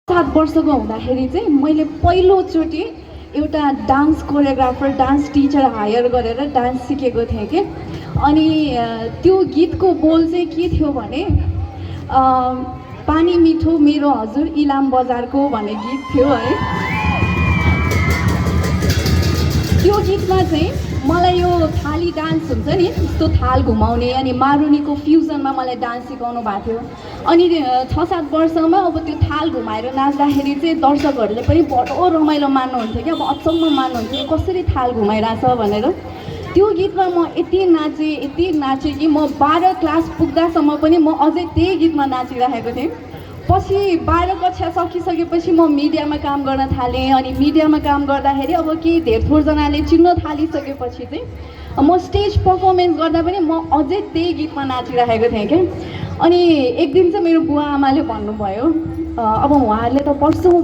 7 वर्षको हुँदाखेरि चाहिँ मैले पहिलोचोटि एउटा dance choreographer dance teacher hire गरेर डान्स सिकेको थिएँ कि अनि त्यो गीतको बोल चाहिँ के थियो भने पानी मिठो मेरो हजुर इलाम बजारको भन्ने गीत थियो है। त्यो गीतमा चाहिँ मलाई यो थाली डान्स हुन्छ नि यस्तो थाल घुमाउने अनि मारुनीको फ्युजनमा मलाई डान्स सिकाउनु भएको थियो अनि 6-7 वर्षमा अब त्यो थाल घुमाएर नाच्दाखेरि चाहिँ दर्शकहरूले पनि बडो रमाइलो मान्नुहुन्थ्यो कि अब अचम्म मान्नुहुन्थ्यो कसरी थाल घुमाइरहेछ भनेर। त्यो गीतमा म यति नाचेँ कि म 12 क्लास पुग्दासम्म पनि म अझै त्यही गीतमा नाचिरहेको थिएँ। पछि 12 कक्षा सकिसकेपछि म मिडियामा काम गर्न थालेँ अनि मिडियामा काम गर्दाखेरि अब केही धेरथोरजनाले चिन्न थालिसकेपछि चाहिँ म स्टेज पर्फर्मेन्स गर्दा पनि म अझै त्यही गीतमा नाचिरहेको थिएँ क्या। अनि एक दिन चाहिँ मेरो बुवा आमाले भन्नुभयो अब उहाँहरूले त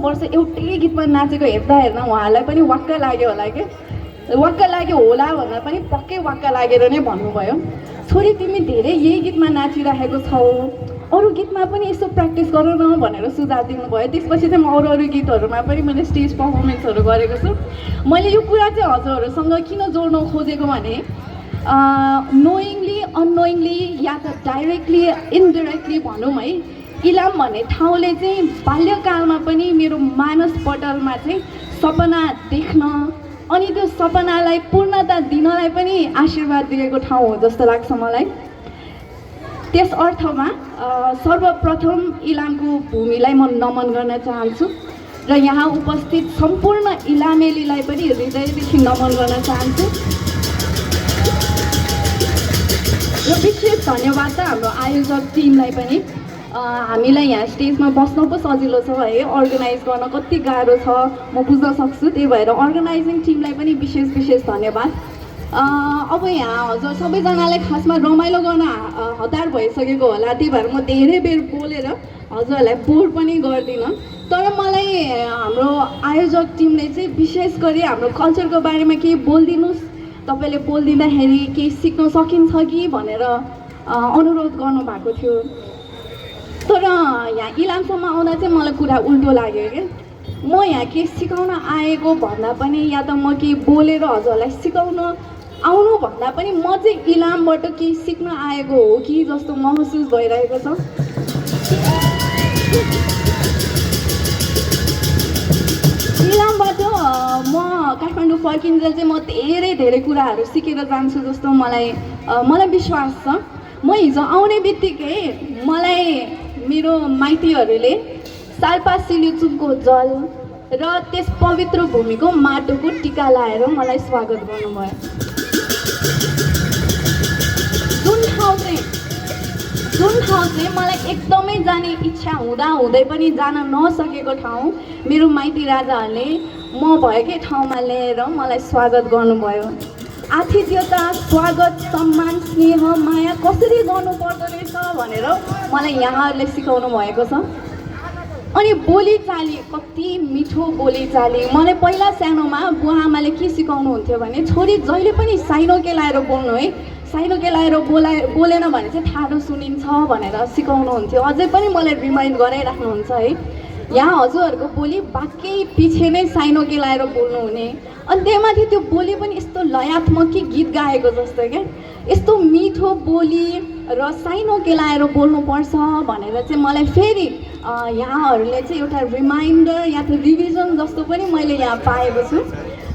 वर्ष एउटै गीतमा नाचेको हेर्दा उहाँहरूलाई पनि वाक्क लाग्यो होला कि वाक्क लाग्यो होला भनेर पनि पक्कै वाक्क लागेर नै भन्नुभयो छोरी तिमी धेरै यही गीतमा नाचिरहेको छौ अरू गीतमा पनि यसो प्र्याक्टिस गर न भनेर सुझाव दिनुभयो। त्यसपछि चाहिँ म अरू गीतहरूमा पनि मैले स्टेज पर्फर्मेन्सहरू गरेको छु। मैले यो कुरा चाहिँ हजुरहरूसँग किन जोड्न खोजेको भने नोइङली अननोइङली या त डाइरेक्टली इनडाइरेक्टली भनौँ है इलाम भन्ने ठाउँले चाहिँ बाल्यकालमा पनि मेरो मानस पटलमा चाहिँ सपना देख्न अनि त्यो सपनालाई पूर्णता दिनलाई पनि आशीर्वाद दिएको ठाउँ हो जस्तो लाग्छ मलाई। त्यस अर्थमा सर्वप्रथम इलामको भूमिलाई म नमन गर्न चाहन्छु र यहाँ उपस्थित सम्पूर्ण इलामेलीलाई पनि हृदयदेखि नमन गर्न चाहन्छु र विशेष धन्यवाद त हाम्रो आयोजक टिमलाई पनि। हामीलाई यहाँ स्टेजमा बस्न पो सजिलो छ है अर्गनाइज गर्न कति गाह्रो छ म बुझ्न सक्छु त्यही भएर अर्गनाइजिङ टिमलाई पनि विशेष धन्यवाद। अब यहाँ हजुर सबैजनालाई खासमा रमाइलो गर्न हतार भइसकेको होला त्यही भएर म धेरै बेर बोलेर हजुरहरूलाई बोर पनि गर्दिनँ तर मलाई हाम्रो आयोजक टिमले चाहिँ विशेष गरी हाम्रो कल्चरको बारेमा केही बोलिदिनुहोस् तपाईँले बोलिदिँदाखेरि केही सिक्न सकिन्छ कि भनेर अनुरोध गर्नुभएको थियो तर यहाँ इलामसम्म आउँदा चाहिँ मलाई कुरा उल्टो लाग्यो क्या। म यहाँ केही सिकाउन आएको भन्दा पनि या त म केही बोलेर हजुरहरूलाई सिकाउन आउनु भन्दा पनि म चाहिँ इलामबाट केही सिक्न आएको हो कि जस्तो महसुस भइरहेको छ। इलामबाट म काठमाडौँ फर्किन्जेल चाहिँ म धेरै कुराहरू सिकेर जान्छु जस्तो मलाई विश्वास छ। म हिजो आउने बित्तिकै मलाई मेरो माइतीहरूले साल्पा सिलिचुङको जल र त्यस पवित्र भूमिको माटोको टिका लाएर मलाई स्वागत गर्नुभयो। जुन ठाउँ चाहिँ मलाई एकदमै जाने इच्छा हुँदै पनि जान नसकेको ठाउँ मेरो माइती राजाहरूले म भएकै ठाउँमा ल्याएर मलाई स्वागत गर्नुभयो। आतिथ्यता स्वागत सम्मान स्नेह माया कसरी गर्नुपर्दो रहेछ भनेर मलाई यहाँहरूले सिकाउनु भएको छ। अनि बोलीचाली कति मिठो बोलीचाली मलाई पहिला सानोमा बुवा आमाले के सिकाउनुहुन्थ्यो भने छोरी जहिले पनि साइनो केलाएर बोल्नु है साइनो केलाएर बोलेन भने चाहिँ ठाडो सुनिन्छ भनेर सिकाउनुहुन्थ्यो। अझै पनि मलाई रिमाइन्ड गराइराख्नुहुन्छ है यहाँ हजुरहरूको बोली बाक्कै पछि नै साइनो केलाएर बोल्नुहुने अनि त्यहीमाथि त्यो बोली पनि यस्तो लयात्मक कि गीत गाएको जस्तो क्या यस्तो मिठो बोली र साइनो केलाएर बोल्नुपर्छ भनेर चाहिँ मलाई फेरि यहाँहरूले चाहिँ एउटा रिमाइन्डर या त रिभिजन जस्तो पनि मैले यहाँ पाएको छु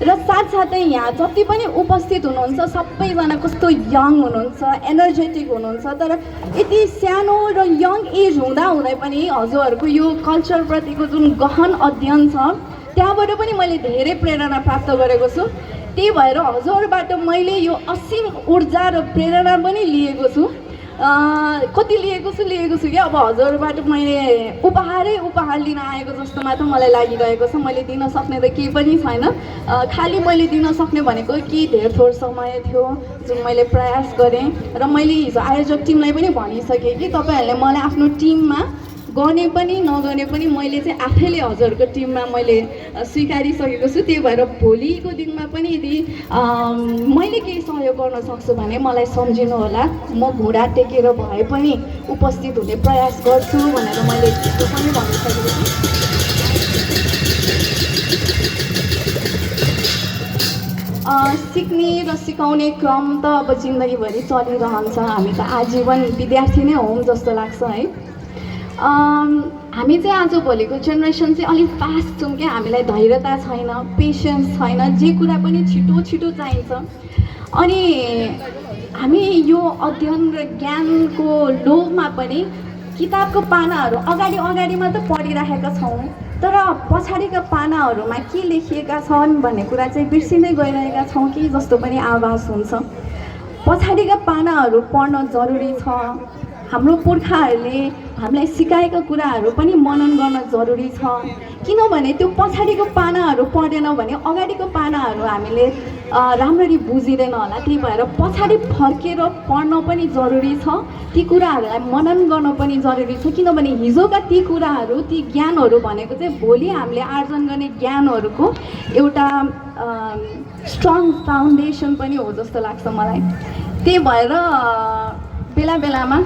र साथसाथै यहाँ जति पनि उपस्थित हुनुहुन्छ सबैजना कस्तो यङ हुनुहुन्छ एनर्जेटिक हुनुहुन्छ तर यति सानो र यङ एज हुँदै पनि हजुरहरूको यो कल्चरप्रतिको जुन गहन अध्ययन छ त्यहाँबाट पनि मैले धेरै प्रेरणा प्राप्त गरेको छु। त्यही भएर हजुरबाट मैले यो असीम ऊर्जा र प्रेरणा पनि लिएको छु। कति लिएको छु क्या अब हजुरबाट मैले उपहार लिन आएको जस्तो मात्र मलाई लागिरहेको छ। मैले दिन सक्ने त केही पनि छैन खालि मैले दिन सक्ने भनेको केही धेर थोर समय थियो जुन मैले प्रयास गरेँ र मैले हिजो आयोजक टिमलाई पनि भनिसकेँ कि तपाईँहरूले मलाई आफ्नो टिममा गर्ने पनि नगर्ने पनि मैले चाहिँ आफैले हजुरहरूको टिममा मैले स्वीकारिसकेको छु। त्यही भएर भोलिको दिनमा पनि यदि मैले केही सहयोग गर्न सक्छु भने मलाई सम्झिनु होला। म घुँडा टेकेर भए पनि उपस्थित हुने प्रयास गर्छु भनेर मैले पनि भनिसकेको छु। सिक्ने र सिकाउने क्रम त अब जिन्दगीभरि चलिरहन्छ। हामी त आजीवन विद्यार्थी नै हौँ जस्तो लाग्छ है। हामी चाहिँ आजभोलिको जेनेरेसन चाहिँ अलिक फास्ट छौँ क्या, हामीलाई धैर्यता छैन, पेसेन्स छैन, जे कुरा पनि छिटो छिटो चाहिन्छ। अनि हामी यो अध्ययन र ज्ञानको लोभमा पनि किताबको पानाहरू अगाडि अगाडि मात्र पढिराखेका छौँ, तर पछाडिका पानाहरूमा के लेखिएका छन् भन्ने कुरा चाहिँ बिर्सिँदै गइरहेका छौँ कि जस्तो पनि आभास हुन्छ। पछाडिका पानाहरू पढ्न जरुरी छ। हाम्रो पुर्खाहरूले हामीलाई सिकाएका कुराहरू पनि मनन गर्न जरुरी छ, किनभने त्यो पछाडिको पानाहरू पढेन भने अगाडिको पानाहरू हामीले राम्ररी बुझिँदैन होला। त्यही भएर पछाडि फर्केर पढ्न पनि जरुरी छ, ती कुराहरूलाई मनन गर्न पनि जरुरी छ, किनभने हिजोका ती कुराहरू, ती ज्ञानहरू भनेको चाहिँ भोलि हामीले आर्जन गर्ने ज्ञानहरूको एउटा स्ट्रङ फाउन्डेसन पनि हो जस्तो लाग्छ मलाई। त्यही भएर बेला बेलामा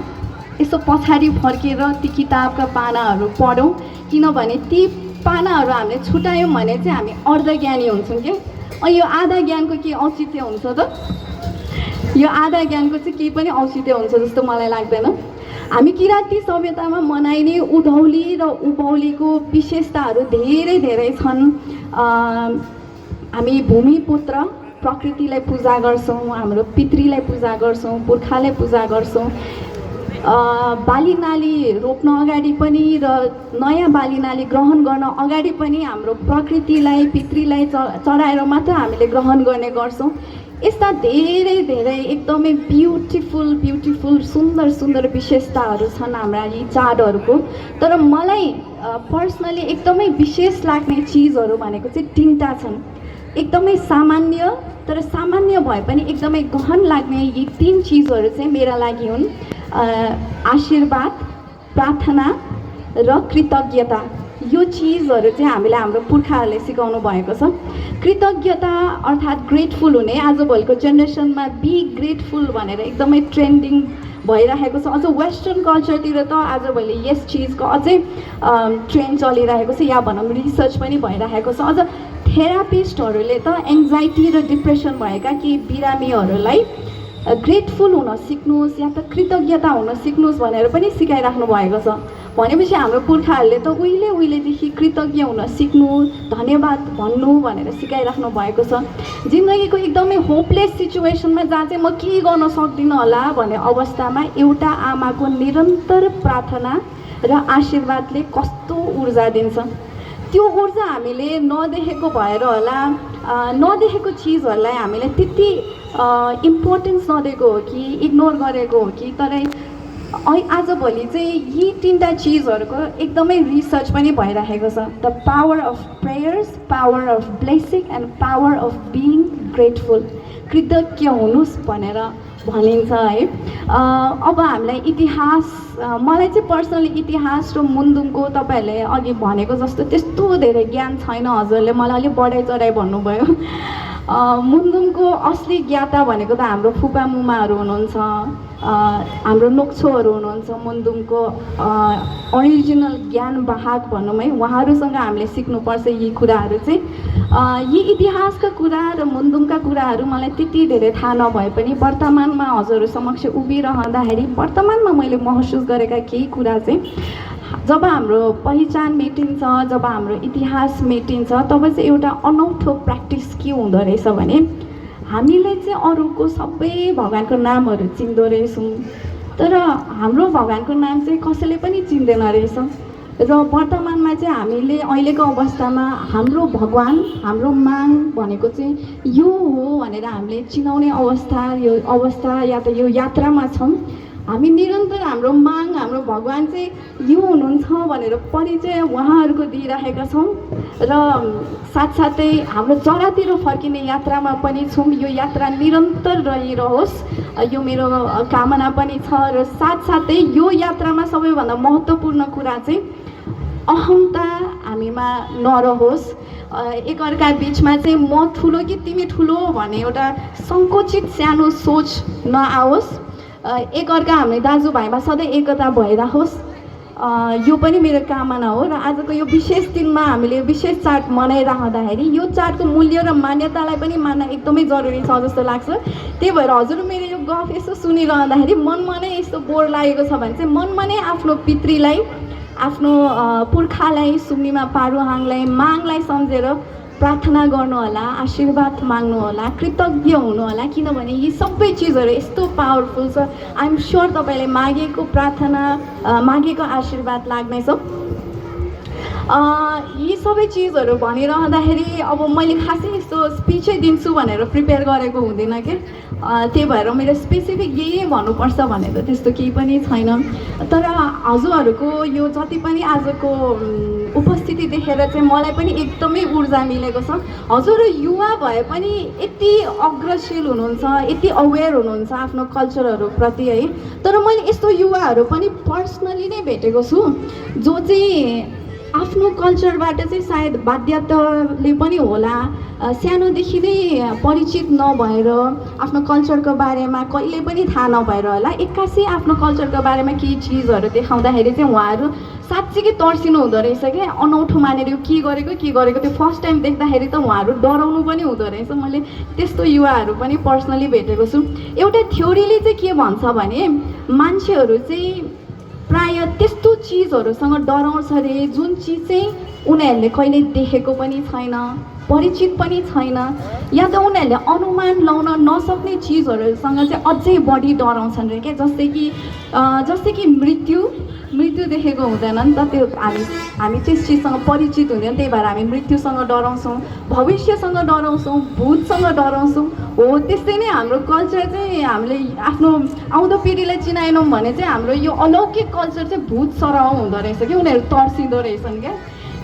यसो पछाडि फर्केर ती किताबका पानाहरू पढौँ, किनभने ती पानाहरू हामीले छुट्यायौँ भने चाहिँ हामी अर्धज्ञानी हुन्छौँ क्या। यो आधा ज्ञानको के औचित्य हुन्छ त? यो आधा ज्ञानको चाहिँ केही पनि औचित्य हुन्छ जस्तो मलाई लाग्दैन। हामी किराँती सभ्यतामा मनाइने उधौली र उभौलीको विशेषताहरू धेरै धेरै छन्। हामी भूमिपुत्र प्रकृतिलाई पूजा गर्छौँ, हाम्रो पितृलाई पूजा गर्छौँ, पुर्खालाई पूजा गर्छौँ। बाली नाली रोप्न अगाडि पनि र नयाँ बाली नाली ग्रहण गर्न अगाडि पनि हाम्रो प्रकृतिलाई, पितृलाई चढाएर मात्र हामीले ग्रहण गर्ने गर्छौँ। यस्ता धेरै धेरै एकदमै ब्युटिफुल सुन्दर सुन्दर विशेषताहरू छन् हाम्रा यी चाडहरूको। तर मलाई पर्सनली एकदमै विशेष लाग्ने चिजहरू भनेको चाहिँ तिनवटा छन्। एकदमै सामान्य तर सामान्य भए पनि एकदमै गहन लाग्ने यी तीन चिजहरू चाहिँ मेरा लागि हुन् आशीर्वाद, प्रार्थना र कृतज्ञता। यो चिजहरू चाहिँ हामीलाई हाम्रो पुर्खाहरूले सिकाउनु भएको छ। कृतज्ञता अर्थात् ग्रेटफुल हुने, आजभोलिको जेनेरेसनमा बी ग्रेटफुल भनेर एकदमै ट्रेन्डिङ भइरहेको छ। अझ वेस्टर्न कल्चरतिर त आजभोलि यस चिजको अझै ट्रेन्ड चलिरहेको छ, या भनौँ रिसर्च पनि भइरहेको छ। अझ थेरापिस्टहरूले त एङ्जाइटी र डिप्रेसन भएका केही बिरामीहरूलाई ग्रेटफुल हुन सिक्नुहोस् या त कृतज्ञता हुन सिक्नुहोस् भनेर पनि सिकाइराख्नु भएको छ। भनेपछि हाम्रो पुर्खाहरूले त उहिलेदेखि कृतज्ञ हुन सिक्नु, धन्यवाद भन्नु भनेर सिकाइराख्नु भएको छ। जिन्दगीको एकदमै होपलेस सिचुएसनमा जहाँ चाहिँ म के गर्न सक्दिनँ होला भन्ने अवस्थामा एउटा आमाको निरन्तर प्रार्थना र आशीर्वादले कस्तो ऊर्जा दिन्छ। त्यो ऊर्जा हामीले नदेखेको भएर होला, नदेखेको चिजहरूलाई हामीले त्यति इम्पोर्टेन्स नदिएको हो कि इग्नोर गरेको हो कि, तर आजभोलि चाहिँ यी तीनवटा चिजहरूको एकदमै रिसर्च पनि भइरहेको छ। The power of prayers, power of blessing and power of being grateful. कृतज्ञ हुनुहोस् भनेर भनिन्छ है। अब हामीलाई इतिहास, मलाई चाहिँ पर्सनली इतिहास र मुन्दुमको तपाईँहरूले अघि भनेको जस्तो त्यस्तो धेरै ज्ञान छैन। हजुरले मलाई अलिक बढाइ चढाइ भन्नुभयो। मुन्दुमको असली ज्ञाता भनेको त हाम्रो फुपा मुमाहरू हुनुहुन्छ, हाम्रो नोक्छोहरू हुनुहुन्छ। मुन्दुमको ओरिजिनल ज्ञान वाहक भनौँ है, उहाँहरूसँग हामीले सिक्नुपर्छ यी कुराहरू चाहिँ। यी इतिहासका कुरा र मुन्दुमका कुराहरू मलाई त्यति धेरै थाहा नभए पनि वर्तमानमा हजुरहरू समक्ष उभिरहँदाखेरि वर्तमानमा मैले महसुस गरेका केही कुरा चाहिँ, जब हाम्रो पहिचान मेटिन्छ, जब हाम्रो इतिहास मेटिन्छ, तब चाहिँ एउटा अनौठो प्र्याक्टिस के हुँदो रहेछ भने हामीले चाहिँ अरूको सबै भगवानको नामहरू चिन्दो रहेछौँ, तर हाम्रो भगवानको नाम चाहिँ कसैले पनि चिन्दैन रहेछ। र वर्तमानमा चाहिँ हामीले अहिलेको अवस्थामा हाम्रो भगवान, हाम्रो माग भनेको चाहिँ यो हो भनेर हामीले चिनाउने अवस्था या त यो यात्रामा छौँ। हामी निरन्तर हाम्रो माग, हाम्रो भगवान चाहिँ यो हुनुहुन्छ भनेर परिचय उहाँहरूको दिइरहेका छौँ र साथसाथै हाम्रो जरातिर फर्किने यात्रामा पनि छौँ। यो यात्रा निरन्तर रहिरहोस्, यो मेरो कामना पनि छ। र साथसाथै यो यात्रामा सबैभन्दा महत्त्वपूर्ण कुरा चाहिँ अहमता हामीमा नरहोस्। एकअर्का बिचमा चाहिँ म ठुलो कि तिमी ठुलो भन्ने एउटा सङ्कुचित सानो सोच नआओस्। एकअर्का हामी दाजुभाइमा सधैँ एकता भइरहोस्। यो पनि मेरो कामना हो। र आजको यो विशेष दिनमा हामीले विशेष चाड मनाइरहँदाखेरि यो चाडको मूल्य र मान्यतालाई पनि मान्न एकदमै जरुरी छ जस्तो लाग्छ। त्यही भएर हजुर मेरो यो गफ यसो सुनिरहँदाखेरि मनमा नै यस्तो बोर लागेको छ भने चाहिँ मनमा नै आफ्नो पितृलाई, आफ्नो पुर्खालाई, सुम्निमा पारुहाङलाई, माङलाई सम्झेर प्रार्थना गर्नुहोला, आशीर्वाद माग्नुहोला, कृतज्ञ हुनुहोला, किनभने यी सबै चिजहरू यस्तो पावरफुल छ। आइ एम स्योर तपाईँले मागेको प्रार्थना, मागेको आशीर्वाद लाग्नेछ। यी सबै चिजहरू भनिरहँदाखेरि अब मैले खासै यस्तो स्पिचै दिन्छु भनेर प्रिपेयर गरेको हुँदैन के, त्यही भएर मेरो स्पेसिफिक यही भन्नुपर्छ भने त त्यस्तो केही पनि छैन। तर हजुरहरूको यो जति पनि आजको उपस्थिति देखेर चाहिँ मलाई पनि एकदमै ऊर्जा मिलेको छ। हजुर युवा भए पनि यति अग्रशील हुनुहुन्छ, यति अवेर हुनुहुन्छ आफ्नो कल्चरहरूप्रति है। तर मैले यस्तो युवाहरू पनि पर्सनली नै भेटेको छु जो चाहिँ आफ्नो कल्चरबाट चाहिँ सायद बाध्यताले पनि होला, सानोदेखि नै परिचित नभएर, आफ्नो कल्चरको बारेमा कहिले पनि थाहा नभएर होला, एक्कासी आफ्नो कल्चरको बारेमा केही चिजहरू देखाउँदाखेरि चाहिँ उहाँहरू साँच्चीकै तर्सिनु हुँदो रहेछ क्या। अनौठो मानेर यो के गरेको त्यो फर्स्ट टाइम देख्दाखेरि त उहाँहरू डराउनु पनि हुँदो रहेछ। मैले त्यस्तो युवाहरू पनि पर्सनली भेटेको छु। एउटा थ्योरीले चाहिँ के भन्छ भने मान्छेहरू चाहिँ प्राय त्यस्तो चिजहरूसँग डराउँछ अरे जुन चिज चाहिँ उनीहरूले कहिले देखेको पनि छैन, परिचित पनि छैन, या त उनीहरूले अनुमान लाउन नसक्ने चिजहरूसँग चाहिँ अझै बढी डराउँछन् अरे क्या। जस्तै कि मृत्यु देखेको हुँदैन नि त, त्यो हामी त्यस चिजसँग परिचित हुँदैन, त्यही भएर हामी मृत्युसँग डराउँछौँ, भविष्यसँग डराउँछौँ, भूतसँग डराउँछौँ। हो त्यस्तै नै हाम्रो कल्चर चाहिँ हामीले आफ्नो आउँदो पिँढीलाई चिनाएनौँ भने चाहिँ हाम्रो यो अलौकिक कल्चर चाहिँ भूत सरह हुँदो रहेछ कि, उनीहरू तर्सिँदो रहेछन् क्या।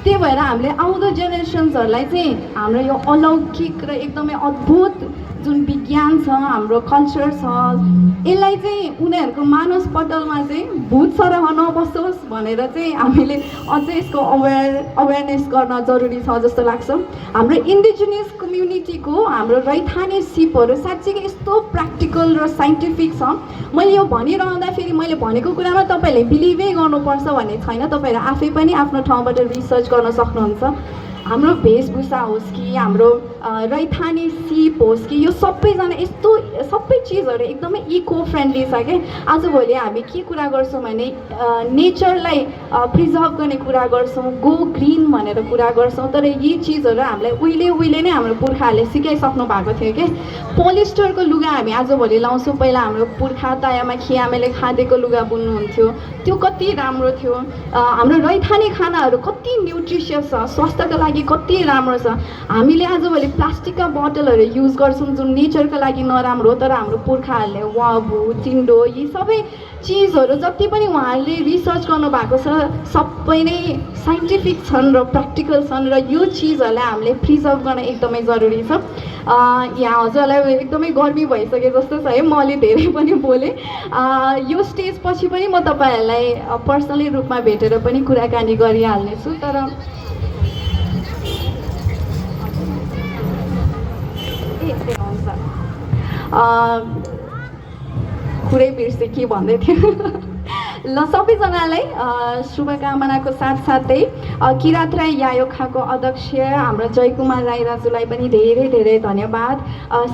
त्यही भएर हामीले आउँदो जेनेरेसन्सहरूलाई चाहिँ हाम्रो यो अलौकिक र एकदमै अद्भुत जुन विज्ञान छ, हाम्रो कल्चर छ, यसलाई चाहिँ उनीहरूको मानस पटलमा चाहिँ भूत सरह नबसोस् भनेर चाहिँ हामीले अझै यसको अवेरनेस गर्न जरुरी छ जस्तो लाग्छ। हाम्रो इन्डिजिनियस कम्युनिटीको हाम्रो रैथाने सिपहरू साँच्चै यस्तो प्र्याक्टिकल र साइन्टिफिक छ। मैले यो भनिरहँदाखेरि मैले भनेको कुरामा तपाईँहरूले बिलिभै गर्नुपर्छ भन्ने छैन, तपाईँहरू आफै पनि आफ्नो ठाउँबाट रिसर्च गर्न सक्नुहुन्छ। हाम्रो वेशभूषा होस् कि हाम्रो रैथाने सिप होस् कि यो सबैजना यस्तो सबै चिजहरू एकदमै इको फ्रेन्डली छ क्या। आजभोलि हामी के कुरा गर्छौँ भने नेचरलाई प्रिजर्भ गर्ने कुरा गर्छौँ, गो ग्रिन भनेर कुरा गर्छौँ, तर यी चिजहरू हामीलाई उहिले नै हाम्रो पुर्खाहरूले सिकाइसक्नु भएको थियो क्या। पोलिस्टरको लुगा हामी आजभोलि लाउँछौँ, पहिला हाम्रो पुर्खा तायामा खियामेले खाँदेको लुगा बुन्नुहुन्थ्यो, त्यो कति राम्रो थियो। हाम्रो रैथाने खानाहरू कति न्युट्रिसियस छ, स्वास्थ्यको लागि कति राम्रो छ। हामीले आजभोलि प्लास्टिकका बोतलहरू युज गर्छौँ जुन नेचरको लागि नराम्रो हो, तर हाम्रो पुर्खाहरूले वाबु चिन्डो यी सबै चिजहरू जति पनि उहाँहरूले रिसर्च गर्नुभएको छ सबै नै साइन्टिफिक छन् र प्र्याक्टिकल छन्, र यो चिजहरूलाई हामीले प्रिजर्भ गर्न एकदमै जरुरी छ। यहाँ हजुरलाई एकदमै गर्मी भइसके जस्तो छ है, म अलि धेरै पनि बोलेँ। यो स्टेज पछि पनि म तपाईँहरूलाई पर्सनली रूपमा भेटेर पनि कुराकानी गरिहाल्नेछु। तर कुरै बिर्सेँ के भन्दै थियो। ल सबैजनालाई शुभकामनाको साथसाथै किरात राई यायोखाको अध्यक्ष हाम्रो जयकुमार राई दाजुलाई पनि धेरै धेरै धन्यवाद।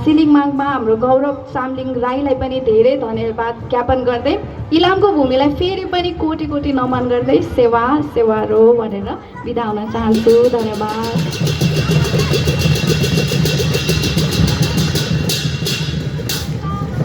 सिलिङ मागमा हाम्रो गौरव चामलिङ राईलाई पनि धेरै धन्यवाद ज्ञापन गर्दै इलामको भूमिलाई फेरि पनि कोटि कोटि नमन गर्दै सेवा रो भनेर बिदा हुन चाहन्छु। धन्यवाद।